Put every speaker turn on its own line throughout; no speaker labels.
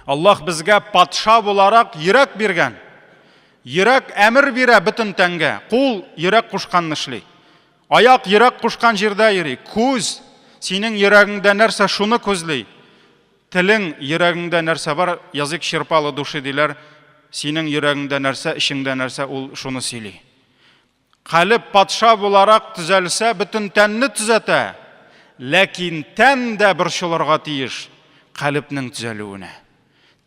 Аллаһ безгә патша буларак йөрәк биргән. Йөрәк әмер бирә бөтен тәнгә. Кул йөрәк кушканны эшли. Аяк йөрәк кушкан җирдә йөри. Күз синең йөрәгеңдә нәрсә, шуны күзли. Телең, йөрәгеңдә нәрсә бар, язык черпало души диләр, синең йөрәгеңдә нәрсә, эчеңдә нәрсә, ул шуны сөйли. Калеб патша буларак төзәлсә, бөтен тәнне төзәтә. Ләкин тән дә борчылырга тиеш калебнең төзәлүенә.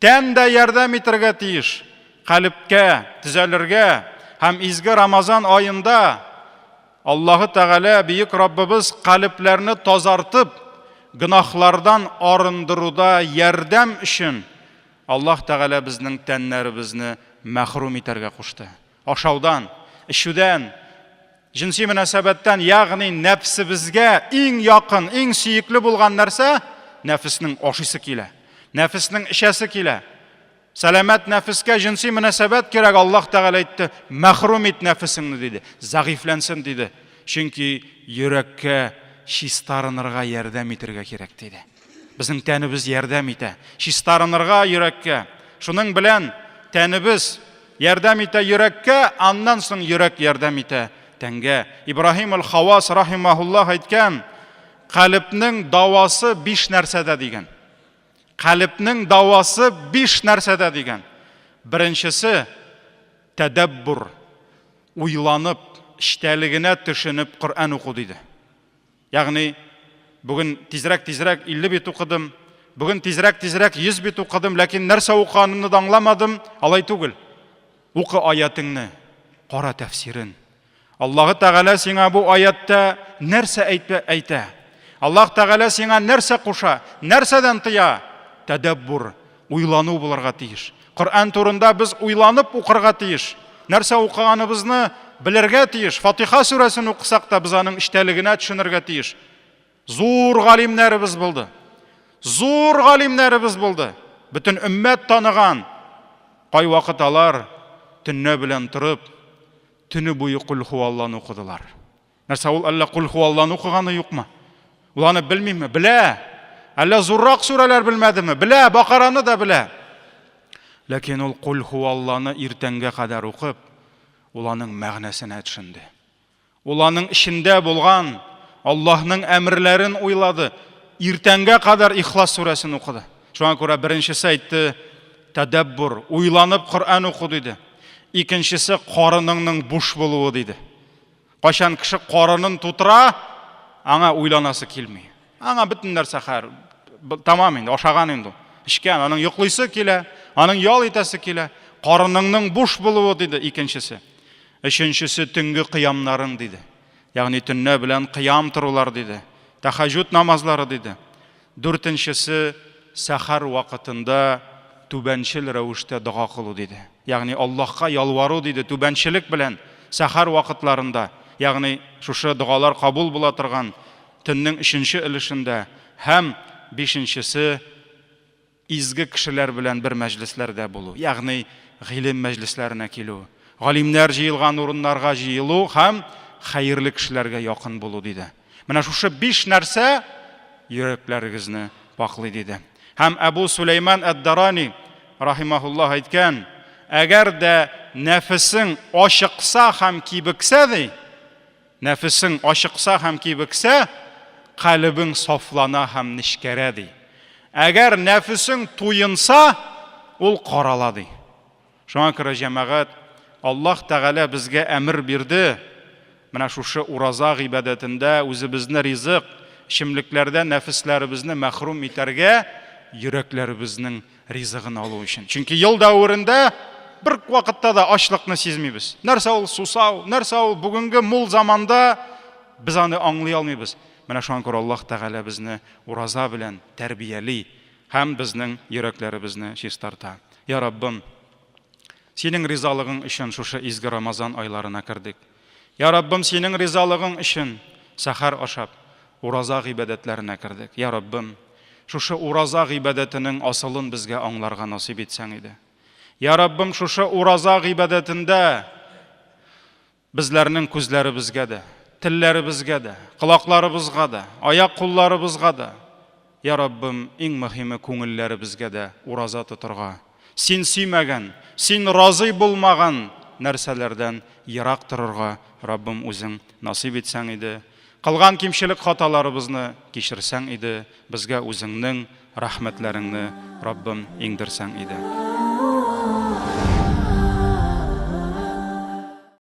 Тән дә ярдәм итәргә тиеш калебкә төзәлергә һәм изге Рамазан аенда Аллаһы Тәгалә, бөек Раббыбыз калебләрне тазартып, гөнаһлардан арындыруда ярдәм өчен Аллаһ Тәгалә безнең тәннәребезне мәхрүм итәргә кушты. Ашаудан, эчүдән, җенси мөнәсәбәттән, ягъни нәфсебезгә иң якын, иң сөекле булган нәрсә, нәфеснең ашыйсы килә, нәфеснең эчәсе килә. Сәламәт нәфескә җенси мөнәсәбәт кирәк, Аллаһ Тәгалә әйтте, мәхрүм ит нәфесеңне, диде, зәгыйфьләнсен, диде. Чөнки йөрәккә чистарынырга ярдәм итергә кирәк, диде. Безнең тәнебез ярдәм итә. Чистарынырга йөрәккә. Шуның белән тәнебез Ярдәм итә йөрәккә, аннан соң йөрәк ярдәм итә тәнгә. Ибраһим аль-Хавас рахимахуллах әйткән, калебнең давасы биш нәрсәдә дигән. Калебнең давасы биш нәрсәдә дигән. Беренчесе тәдәббур, уйланып, эчтәлегенә төшенеп Коръән уку диде. Ягъни, бүген тизрәк-тизрәк 50 бит укыдым, бүген тизрәк-тизрәк 100 бит укыдым, ләкин нәрсә укыганымны да аңламадым, алай түгел. Укы аятеңне, кара тәфсирен. Аллаһы Тәгалә сиңа бу аятта нәрсә әйтә? әйтә? Аллаһ Тәгалә сиңа нәрсә куша? Нәрсәдән тыя? Тәдәббур, уйлану булырга тиеш. Коръән турында без уйланып укырга тиеш. Нәрсә укыганыбызны белергә тиеш. Фатиха сүрәсен укысак та без аның эчтәлегенә төшенергә тиеш. Зур галимнәребез булды. Зур галимнәребез булды. Бөтен өммәт таныган. Кайвакыт алар төнлә белән торып, төне буе Кул хуалланы укыдылар. Нәрсә ул әллә Кул хуалланы укыганы юкмы? Ул аны белмиме? Белә. Әллә зуррак сүрәләр белмәдеме? Белә, Бакараны да белә. Ләкин ул Кул хуалланы иртәнгә кадәр укып, ул аның мәгънәсенә төшенде. Ул аның эчендә булган Аллаһның әмерләрен уйлады. Иртәнгә кадәр Ихлас сүрәсен укыды. Шуңа күрә беренчесе әйтте, тәдәббур, уйланып Коръән уку диде. Икенчесе карыныңның буш булуы диде. Кайчан кеше карынын тутыра, аңа уйланасы килми. Аңа бөтен нәрсә хәр, тамам инде, ашаган инде. Эчкән, аның йоклыйсы килә, аның ял итәсе килә. Карыныңның буш булуы диде икенчесе. Өченчесе төнге кыямнарың диде. Ягъни төнлә белән кыям торулар диде. Тәхәҗүд намазлары диде. Дүртенчесе сәхәр вакытында түбәнчел рәвештә дога кылу диде. Ягъни Аллаһка ялвару диде түбәнчелек белән сәхәр вакытларында, ягъни шушы догалар кабул була торган төннең өченче өлешендә һәм бишенчесе изге кешеләр белән бер мәҗлесләрдә булу, ягъни гыйлем мәҗлесләренә килү, галимнәр җыелган урыннарга җыелу һәм хәерле кешеләргә якын булу диде. Менә шушы биш нәрсә йөрәкләрегезне пакълый, диде. Һәм Әбу Сулейман әд-Дарани рахимахуллаһ әйткән, әгәр дә нәфесең ачыкса һәм кибексә, ди, нәфесең ачыкса һәм кибексә, калебең сафлана һәм нечкәрә, ди. Әгәр нәфесең туенса, ул карала, ди. Шуңа күрә, җәмәгать, Аллаһ Тәгалә безгә әмер бирде, менә шушы ураза гыйбадәтендә үзебезне ризык, эчемлекләрдән нәфесләребезне мәхрүм итәргә, йөрәкләребезнең ризыгын алу өчен. Чөнки ел дәверендә бер вакытта да ачлыкны сизмибез. Нәрсә ул сусау, нәрсә ул бүгенге мул заманда без аны аңлый алмыйбыз. Менә шуңа күрә Аллаһ Тәгалә безне ураза белән тәрбияли һәм безнең йөрәкләребезне чистарта. Я Раббым, Синең ризалыгың өчен шушы изге Рамазан айларына кердек. Я Раббым, Синең ризалыгың өчен сәхәр ашап, ураза гыйбадәтләренә кердек. Я Раббым, шушы ураза гыйбадәтенең асылын безгә аңларга насыйп итсәң иде. Я Раббым, шушы ураза гыйбадәтендә безләрнең күзләребезгә дә, телләребезгә дә, колакларыбызга да, аяк-кулларыбызга да, Я Раббым, иң мөһиме күңелләребезгә дә ураза тотырга, Син сөймәгән, Син разый булмаган нәрсәләрдән ерак торырга, Раббым, Үзең насыйп итсәң иде. Кылган кимчелек хаталарыбызны кичерсәң иде, безгә Үзеңнең рәхмәтләреңне, Раббым, иңдерсәң иде.